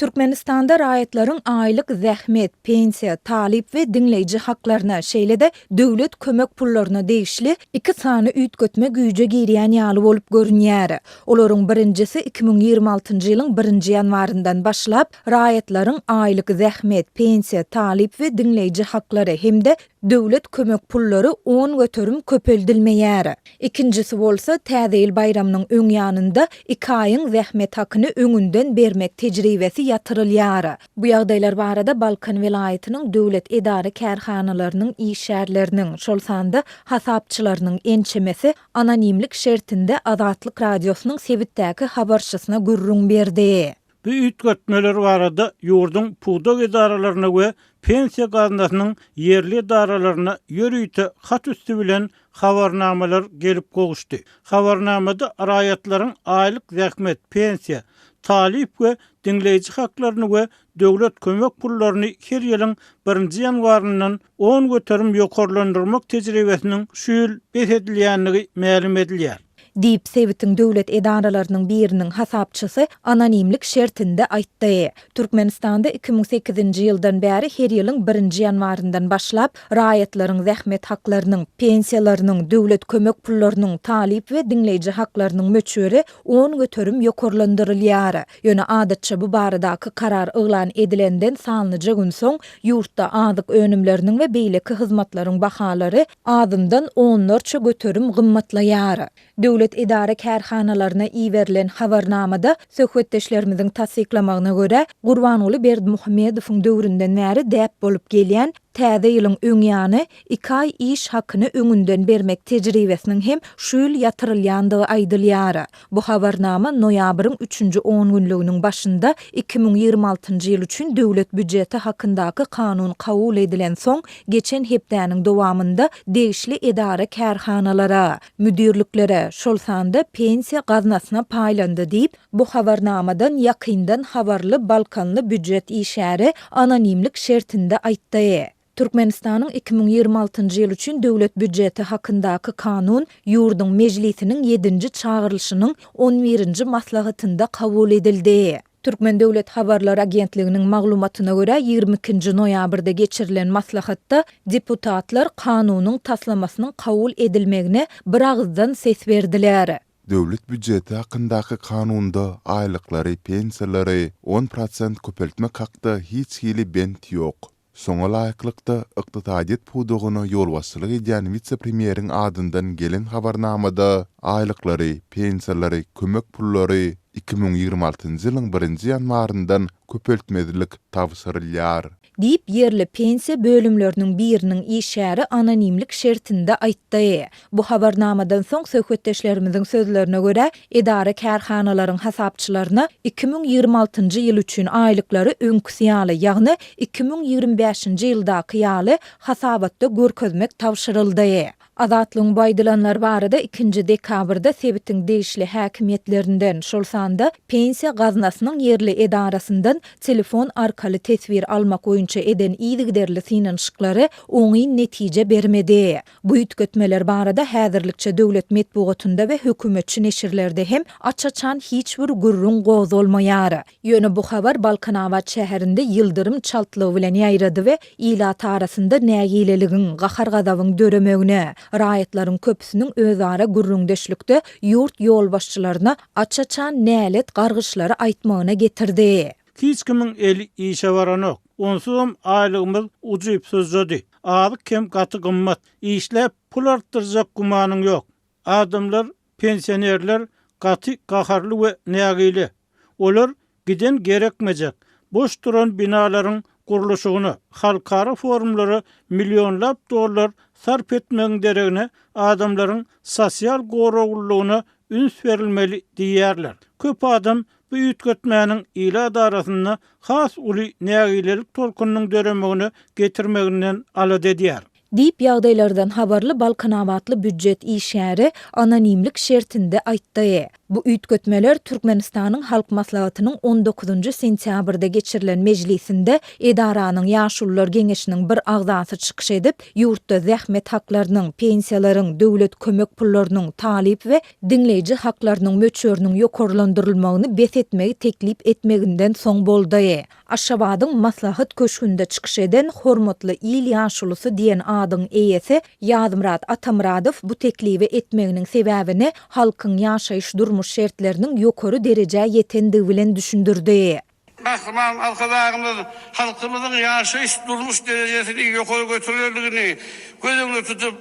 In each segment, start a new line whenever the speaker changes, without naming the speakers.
Türkmenistanda raýatlaryň aýlyk zähmet, pensiýa, talyp we diňleýji haklaryna, şeýle-de döwlet kömek pullaryna degişli iki sany üýtgetme güýje girýän ýaly bolup görünýär. Olaryň birinjisi 2026-njy ýylyň birinji ýanwaryndan başlap, raýatlaryň aýlyk zähmet, pensiýa, talyp we diňleýji haklary hem-de döwlet kömek pullary 10% köpeldilmeýär. Ikinjisi bolsa, Täze ýyl baýramynyň öň ýanynda iki aýyň zähmet hakyny öňünden bermek tejribesi ýatyrylýar. Bu ýagdaýlar barada Balkan welaýatynyň döwlet edara-kärhanalarynyň işgärleriniň, şol sanda hasapçylarynyň ençemesi anonimlik şertinde Azatlyk Radiosynyň sebitdäki habarçysyna gürrüň berdi.
Bu üýtgetmeler barada ýurduň pudak edaralaryna we Pensiýa gaznasynyň ýerli edaralaryna ýörite hat üsti bilen habarnamalar gelip gowuşdy. Habarnamada raýatlaryň aýlyk zähmet, pensiýa, talyp we diňleýji haklaryny we döwlet kömek pullaryny her ýylyň birinji ýanwaryndan 10% ýokarlandyrmak tejribesiniň şu ýyl bes edilýändigi mälim edilýär.
Diýip, sebitiň döwlet edaralarynyň biriniň hasapçysy anonimlik şertinde aýtdy. Türkmenistanda 2008-nji ýyldan bäri her ýylyň birinji ýanwaryndan başlap, raýatlaryň zähmet haklarynyň, pensiýalarynyň, döwlet kömek pullarynyň, talyp we diňleýji haklarynyň möçberi 10% ýokarlandyrylýar. Ýöne adatça bu baradaky karar yglan edilenden sanlyja gün soň, ýurtda azyk önümleriniň we beýleki hyzmatlaryň bahalary azyndan onlarça göterim gymmatlaýar. Döwlet edara-kärhanalaryna iberilen habarnamada söhbetdeşlerimiziň tassyklamagyna görä, Gurbanguly Berdimuhamedowyň döwründen bäri däp bolup gelýän Täze ýylyň öň ýany iki aý iş hakyny öňünden bermek tejribesiniň hem şu ýyl ýatyrylýandygy aýdylýar. Bu habarnama noýabryň üçünji ongünlüginiň başynda 2026-njy ýyl üçin döwlet býujeti hakyndaky kanun kabul edilensoň, geçen hepdäniň dowamynda degişli edara-kärhanalara, müdirliklere, şol sanda Pensiýa gaznasyna paýlandy diýip, bu habarnamadan ýakyndan habarly balkanly býujet işgäri anonimlik şertinde aýtdy. Türkmenistanyň 2026-njy ýyl üçin Döwlet býujeti hakyndaky Kanun ýurduň Mejlisiniň ýedinji çagyrylyşynyň on birinji maslahatynda kabul edildi. Türkmen döwlet habarlar agentliginiň maglumatyna görä, 22-nji noýabrda geçirilen maslahatda deputatlar kanunyň taslamasynyň kabul edilmegine biragyzdan ses berdiler.
Döwlet býujeti hakyndaky kanunda aýlyklary, pensiýalary on prosent köpeltmek hakda hiç hili bent ýok. Şoňa laýyklykda, ykdysadyýet pudagyna ýolbaşçylyk edýän wise-premýeriň adyndan gelen habarnamada aýlyklary, pensiýalary, kömek pullary 2026-njy ýylyň birinji ýanwaryndan köpeltmezlik tabşyrylýar.
Diýip, ýerli pensiýa bölümleriniň biriniň işgäri anonimlik şertinde aýtdy. Bu habarnamadan soň, söhbetdeşlerimiziň sözlerine görä, edara-kärhanalaryň hasapçylaryna 2026-njy ýyl üçin aýlyklary öňküsi ýaly, ýagny 2025-nji ýyldaky ýaly hasabatda görkezmek tabşyryldy. Azatlygyň bu aýdylanlar barada ikinji dekabrda sebitiň degişli häkimiýetlerinden, şol sanda Pensiýa gaznasynyň ýerli edarasyndan telefon arkaly teswir almak boýunça eden yzygiderli synanyşyklary oňyn netije bermedi. Bu üýtgetmeler barada häzirlikçe döwlet metbugatynda we hökümetçi neşirlerde hem aç-açan hiç bir gürrüň gozgalmaýar. Ýöne bu habar Balkanabat şäherinde ýyldyrym çaltlygy bilen ýaýrady we ilat arasynda nägileligiň, gahar-gazabyň döremegine, raýatlaryň köpüsiniň özara gürrüňdeşlikde ýurt ýolbaşçylaryna aç-açan nälet gargyşlary aýtmagyna getirdi.
Hiç kimiň eli işe baranok. Onsuzam aýlygymyz ujypsyzjady. Azyk hem gaty gymmat. Işläp pul artdyrjak gümanyň ýok. Adamlar, pensionerler gaty gaharly we nägile. Olar giden gerekmejek, boş duran binalaryň gurluşygyna, halkara forumlara millionlap dollar sarp etmegiň deregine adamlaryň sosial goraglylygyna üns berilmeli diýýärler. Köp adam bu üýtgetmäniň ilat arasynda has uly nägilelik tolkunynyň döremegine getirmeginden alada edýär.
Diýip, ýagdaýlardan habarly balkanabatly býujet işgäri anonimlik şertinde aýtdy. Bu üýtgetmeler Türkmenistanyň Halk Maslahatynyň on dokuzynjy sentýabrda geçirilen mejlisinde edaranyň Ýaşulular geňeşiniň bir agzasy çykyş edip, ýurtda zähmet haklarynyň, pensiýalaryň, döwlet kömek pullarynyň, talyp we diňleýji haklarynyň möçberiniň ýokarlandyrylmagyny bes etmegi teklip etmeginden soň boldy. Aşgabadyň Maslahat köşgünde çykyş eden Hormatly il ýaşulusy diýen adyň eýesi Ýazmyrat Atamyradow bu teklibi etmeginiň sebäbini halkyň ýaşaýyş-durmuş şertleriniň ýokary derejä ýetendigi bilen düşündirdi.
Gahryman Arkadagymyz halkymyzyň ýaşaýyş-durmuş derejesini ýokary götererligini göz öňünde tutup,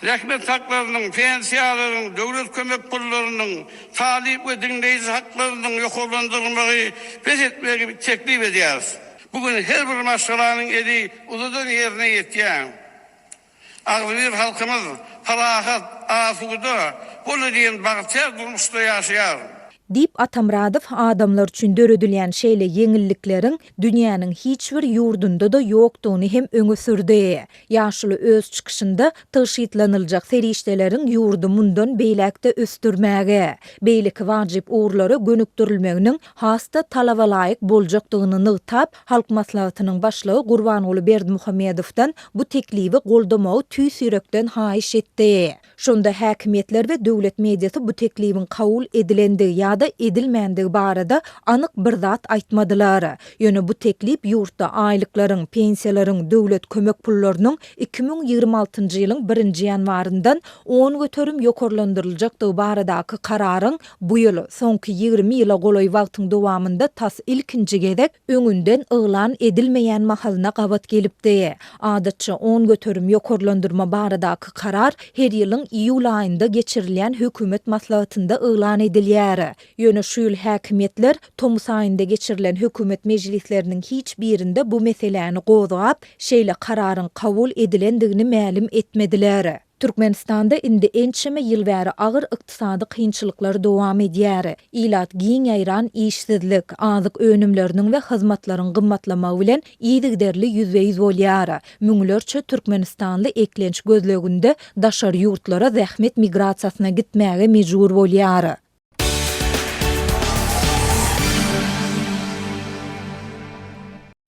Zähmet haklarynyň, pensiýalaryň, döwlet kömek pullarynyň, talyp we diňleýji haklarynyň ýokarlandyrylmagy bes etmegi teklip edýäris. Bu gün her bir maşgalanyň eli uzadan ýerine ýetýär. Agzybir halkymyz parahat, asuda, bol diýen bagtyýar durmuşda ýaşaýar.
Diýip, Atamyradow adamlar üçin döredilýän şeýle ýeňillikleriň dünýäniň hiç bir ýurdunda-da ýokdugyny hem öňe sürdi. Ýaşuly öz çykyşynda tygşytlanyljak serişdeleriň ýurdy mundan beýläk-de ösdürmäge, beýleki wajyp ugurlara gönükdirilmeginiň has-da talabalaýyk boljakdygyny nygtap, Halk Maslahatynyň Başlygy Gurbanguly Berdimuhamedowdan bu teklibi goldamagy tüýs ýürekden haýyş etdi. Şonda häkimiýetler we döwlet mediasy bu teklibiň kabul edilendigi ýa-da edilmändigi barada anyk bir zat aýtmadylar. Ýöne bu teklip ýurtda aýlyklaryň, pensiýalaryň, döwlet kömek pullarynyň 2026 njy ýylyň birinji ýanwaryndan 10% ýokarlandyryljakdygy baradaky kararyň bu ýyl, soňky 20 ýyla golaý wagtyň dowamynda tas ilkinji gezek öňünden yglan edilmeýän mahalyna gabat gelipdi. Adatça, 10% ýokarlandyrma baradaky karar her ýylyň iýul aýynda geçirilýän hökümet maslahatynda yglan edilýär. Ýöne şu ýyl häkimiýetler tomus aýynda geçirilen hökümet mejlisleriniň hiç birinde bu meseläni gozgap, şeýle kararyň kabul edilendigini mälim etmediler. Türkmenistanda indi ençeme ýyl bäri agyr ykdysady kynçylyklar dowam edýär. Ilat giň ýaýran işsizlik, azyk önümleriniň we hyzmatlaryň gymmatlamagy bilen yzygiderli ýüzbe-ýüz bolýar. Müňlerçe türkmenistanly eklenç gözleginde daşary ýurtlara zähmet migrasiýasyna gitmäge mejbur bolýar.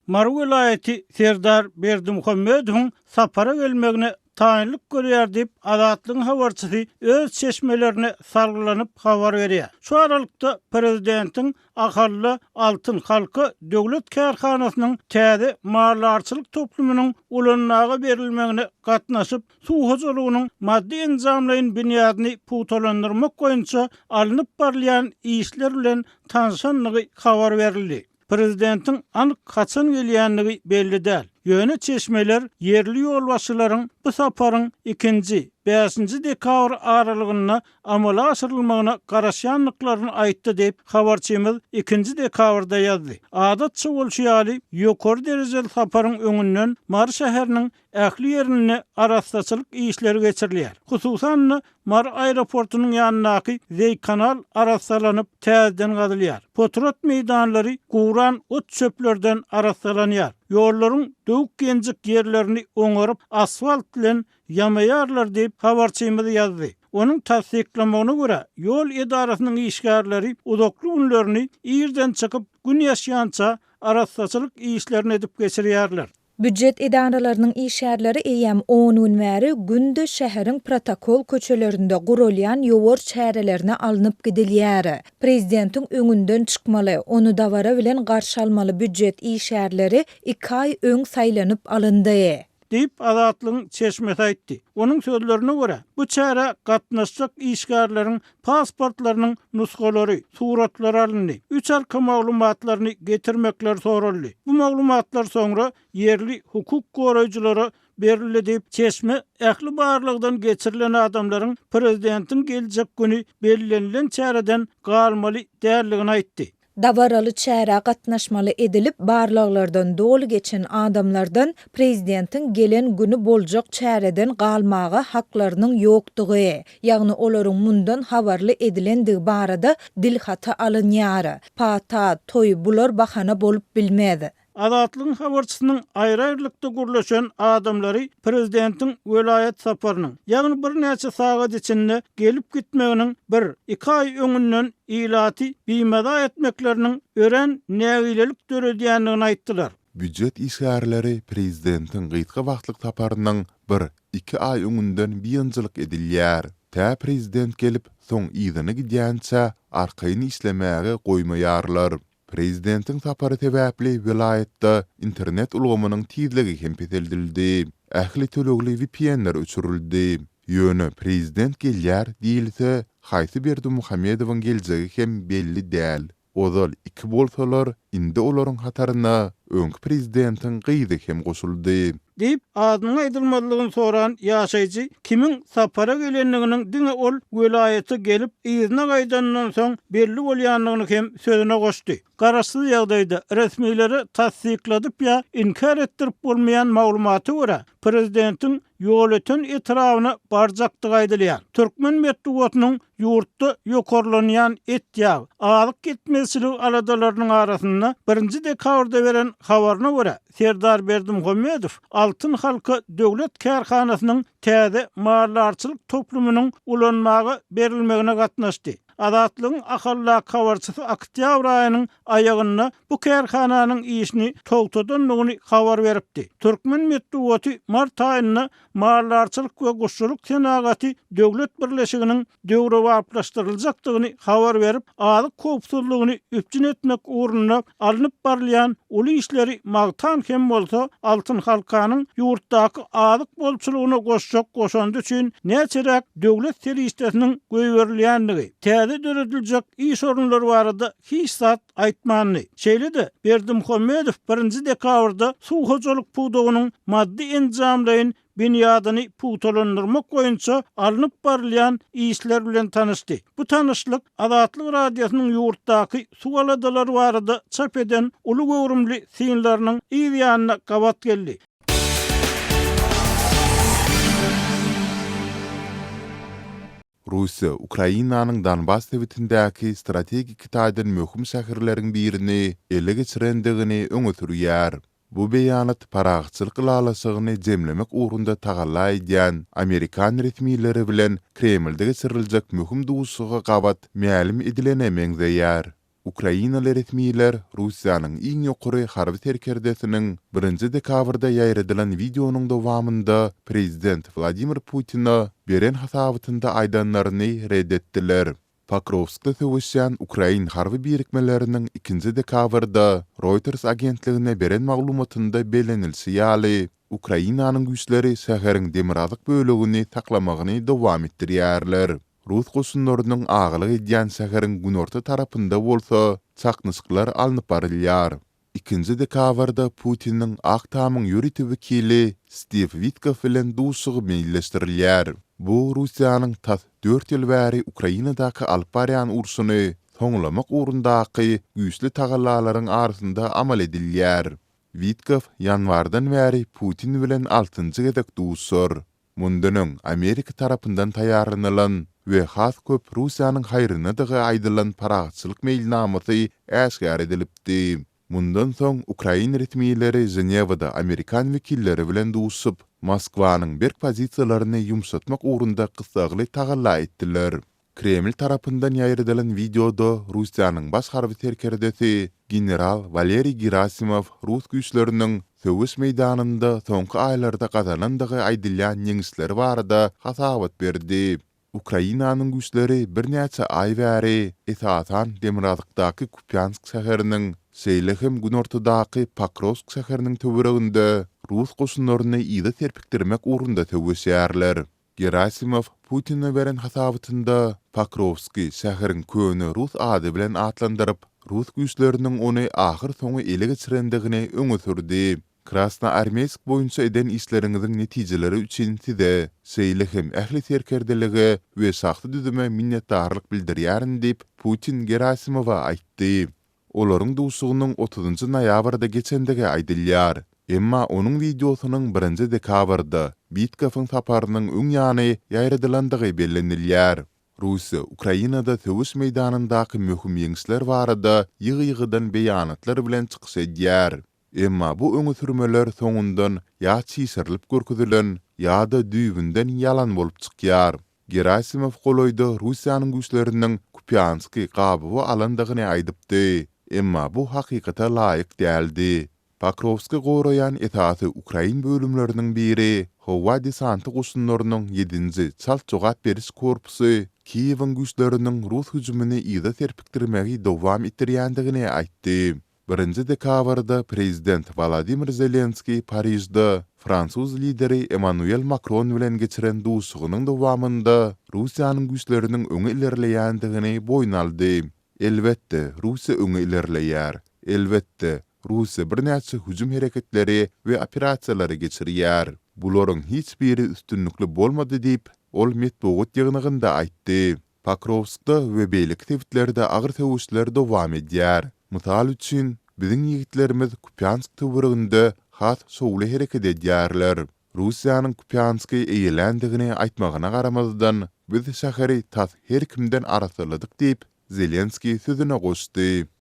Mary welaýaty Serdar Berdimuhamedowyň sapara gelmegine taýynlyk görýär diýip, Azatlygyň habarçysy öz çeşmelerine salgylanyp habar berýär. Şu aralykda, prezidentiň Ahalda Altyn halka döwlet kärhanasynyň täze maldarçylyk toplumynyň ulanmaga berilmegine gatnaşyp, suw hojalygynyň maddy-enjamlaýyn binýadyny pugtalandyrmak boýunça alnyp barylýan işler bilen tanşandygy habar berildi. Prezidentiň anyk haçan gelýändigi belli däl. Ýöne çeşmeler ýerli ýolbaşçylaryň bu saparyň ikinji, bäşinji dekabr aralygynda amala aşyrylmagyna garaşýandyklaryny aýtdy diýip, habarçymyz ikinji dekabrda ýazdy. Adatça bolşy ýaly, ýokary derejeli saparyň öňünden Mary şäheriniň Ähli ýerinde arassaçylyk işleri geçirilýär. Hususan-da, Mary aeroportunyň ýanyndaky zeý-kanal arassalanyp, täzeden gazylýar. Potrat meýdanlary guran ot-çöplerden arassalanýar. Ýollaryň döwük-ýenjik ýerlerini oňaryp, asfalt bilen ýamaýarlar diýip, habarçymyz ýazdy. Onuň tassyklamagyna görä, ýol edarasynyň işgärleri uzakly günlerini irden çykyp, Gün ýaşýança arassaçylyk işlerini edip geçirýärler.
Býujet edaralarynyň işgärleri eýýäm on gün bäri günde şäheriň protokol köçelerinde guralýan ýowar çärelerine alnyp gidilýär. Prezidentiň öňünden çykmaly, ony dabara bilen garşy almaly býujet işgärleri iki aý öň saýlanyp alyndy.
Diýip, Azatlygyň çeşmesi aýtdy. Onuň sözlerine görä, bu çärä gatnaşjak işgärleriň pasportlarynyň nusgalary, suratlary alyndy, üç arka maglumatlaryny getirmekleri soraldy. Bu maglumatlar soňra ýerli hukuk goraýjylara berildi diýip, çeşme ähli barlagdan geçirilen adamlaryň prezidentiň geljek güni bellenilen çäreden galmaly däldigini aýtdy.
Dabaraly çärä gatnaşmaly edilip barlaglardan doly geçen adamlardan prezidentiň gelen güni boljak çäreden galmaga haklarynyň ýokdugy, ýagny olaryň mundan habarly edilendigi barada dilhaty alynýar. Pata, toý bular bahana bolup bilmez.
Azatlygyň habarçysynyň aýry-aýrylykda gürleşen adamlary prezidentiň welaýat saparynyň, ýagny birnäçe sagat içinde gelip gitmeginiň bir, iki aý öňünden ilaty bimaza etmekleriniň örän nägilelik döredýändigini aýtdylar.
Býujet işgärleri prezidentiň gysga wagtlyk saparynyň bir, iki aý öňünden biynjylyk edilýär. Tä prezident gelip, soň yzyna gidýänçä arkaýyn işlemäge goýmaýarlar. Prezidentiň sapary sebäpli welaýatda internet ulgamynyň tizligi hem peseldildi. Ähli tölegli VPN-ler öçürildi. Ýöne prezident gelýär diýilse, haýsy Berdimuhamedowyň geljegi hem belli däl. Ozal iki bolsalar, indi olaryň hataryna öňki prezidentiň gyzy hem goşuldy.
Diýip, adynyň aýdylmazlygyny soran ýaşaýjy kimiň sapara gelendiginiň diňe ol welaýata gelip, yzyna gaýdanyndan soň belli bolýandygyny hem sözüne goşdy. Garaşsyz ýagdaýda, resmilere tassykladyp ýa inkär etdirip bolmaýan maglumata görä, prezidentiň Ýolöten etrabyna barjakdygy aýdylýar. Türkmen metbugatynyň ýurtda ýokarlanýan et-ýag, azyk ýetmezçiligi aladalarynyň arasynda birinji dekabrda beren habaryna görä, Serdar Berdimuhamedow Altyn halka döwlet kärhanasynyň täze maldarçylyk toplumynyň ulanmaga berilmegine gatnaşdy. Azatlygyň Ahaldaky habarçysy oktýabr aýynyň aýagynda bu kärhananyň işini togtadandygyny habar beripdi. Türkmen metbugaty mart aýynda Maldarçylyk we guşçulyk senagaty döwlet birleşiginiň döwrebaplaşdyryljakdygyny habar berip, azyk howpsuzlygyny üpjün etmek ugrunda alnyp barylýan uly işleri magtan hem bolsa, Altyn halkanyň ýurtdaky azyk bolçulygyna goşjak goşandy üçin näçeräk döwlet serişdesiniň goýberilýändigi, täze dörediljek iş orunlary barada hiç zat aýtmandy. Şeýle-de, Berdimuhamedow birinji dekabrda suw hojalyk pudagynyň maddy-enjamlaýyn binýadyny pugtalandyrmak boýunça alnyp barylýan işler bilen tanyşdy. Bu tanyşlyk Azatlyk Radiosynyň ýurtdaky suw aladalary barada çap eden uly göwrümli synlarynyň yz ýanyna gabat geldi.
Russiýa Ukrainanyň Donbas sebitindäki strategik taýdan möhüm şäherleriň birini ele geçirendigini öňe sürýär. Bu beýanat parahatçylyk ylalaşygyny jemlemek ugrunda tagalla edýän amerikan resmileri bilen Kremlde geçiriljek möhüm duşuşyga gabat mälim edilene meňzeýär. Ukrainaly resmiler Russiýanyň iň ýokary harby serkerdesiniň birinji dekabrda ýaýradylan wideonyň dowamynda prezident Wladimir Putine beren hasabatynda aýdanlaryny ret etdiler. Pokrowskda söweşýän ukrain harby birikmeleriniň ikinji dekabrda Reuters agentligine beren maglumatynda bellenilişi ýaly, Ukrainanyň güýçleri şäheriň demirgazyk bölegini saklamagyny dowam etdirýärler. Rus goşunlarynyň agalyk edýän şäheriň günorta tarapynda bolsa çaknyşyklar alnyp barylýar. Ikinji dekabrda Putiniň Ak Tamyň ýörite wekili Stiw Witkoff bilen duşuşygy meýilleşdirilýär. Bu Russiýanyň tas dört ýyl bäri Ukrainadaky alyp barýan urşuny soňlamak ugrundaky güýçli tagallalaryň arasynda amal edilýär. Witkoff ýanwardan bäri Putin bilen altynjy gezek duşar. Mundan öň Amerika tarapyndan taýýarlanylan we has köp Russiýanyň haýrynadygy aýdylan parahatçylyk meýilnamasy äşgär edilipdi. Mundan soň ukrain resmileri Ženewada amerikan wekilleri bilen duşup, Moskwanyň berk pozisiýalaryny ýumşatmak ugrunda gyssagly tagalla etdiler. Kreml tarapyndan ýaýradylan wideoda Russiýanyň baş harby serkerdesi general Waleriý Gerasimow rus güýçleriniň söweş meýdanynda soňky aýlarda gazanandygy aýdylýan ýeňişleri barada hasabat berdi. Ukrainanyň güýçleri birnäçe aý bäri, esasan, demirgazykdaky Kupýansk şäheriniň, şeýle hem günortadaky Pokrowsk şäheriniň töwereginde rus goşunlaryny yza serpikdirmek ugrunda söweşýärler. Gerasimow Putine beren hasabatynda Pokrowski şäheriň köne rus ady bilen atlandyryp, rus güýçleriniň ony ahyrsoňy ele geçirendigini öňe sürdi. Krasnoarmeýsk boýunça eden işleriňiziň netijeleri üçin size, şeýle hem ähli serkerdelige we şahsy düzüme minnetdarlyk bildirýärin diýip, Putin Gerasimowa aýtdy. Olaryň duşugynyň otuzynjy noýabrda geçendigi aýdylýar. Emma onuň wideosynyň birinji dekabrda, Witkoffyň saparynyň öň ýany ýaýradylandygy bellenilýär. Russiýa Ukrainada söweş meýdanyndaky möhüm ýeňişler barada ýygy-ýygydan beýanatlar bilen çykyş edýär. Emma bu öňe sürmeler soňundan ýa çişirilip görkezilen, ýa-da düýbünden ýalan bolup çykýar. Gerasimow golaýda Russiýanyň güýçleriniň Kupýansky gabawa alandygyny aýdypdy. Emma bu hakykata laýyk däldi. Pokrowsky goraýan esasy ukrain bölümleriniň biri, howa desanty goşunlarynyň ýedinji çalt jogap beriş korpusy Kiýewiň güýçleriniň rus hüjümini yza serpikdirmegi dowam etdirýändigini aýtdy. Birinji dekabrda prezident Wolodymyr Zelenskiý Parižde fransuz lideri Emmanuel Makron bilen geçiren duşuşygynyň dowamynda Russiýanyň güýçleriniň öňe ilerleýändigini boýun aldy. Elbetde, Russiýa öňe ilerleýär. Elbetde, Russiýa birnäçe hüjüm hereketleri we operasiýalary geçirýär. Bularyň hiç biri üstünlikli bolmady diýip, ol metbugat ýygnagynda aýtdy. Pokrowskda we beýleki sebitlerde agyr söweşler dowam edýär. Mysal üçin, biziň ýigitlerimiz Kupýansk töwereginde has şowly hereket edýärler. Russiýanyň Kupýansky eýeländigini aýtmagyna garamazdan, biz şäheri tas her kimden arassaladyk diýip, Zelenskiý sözüne goşdy.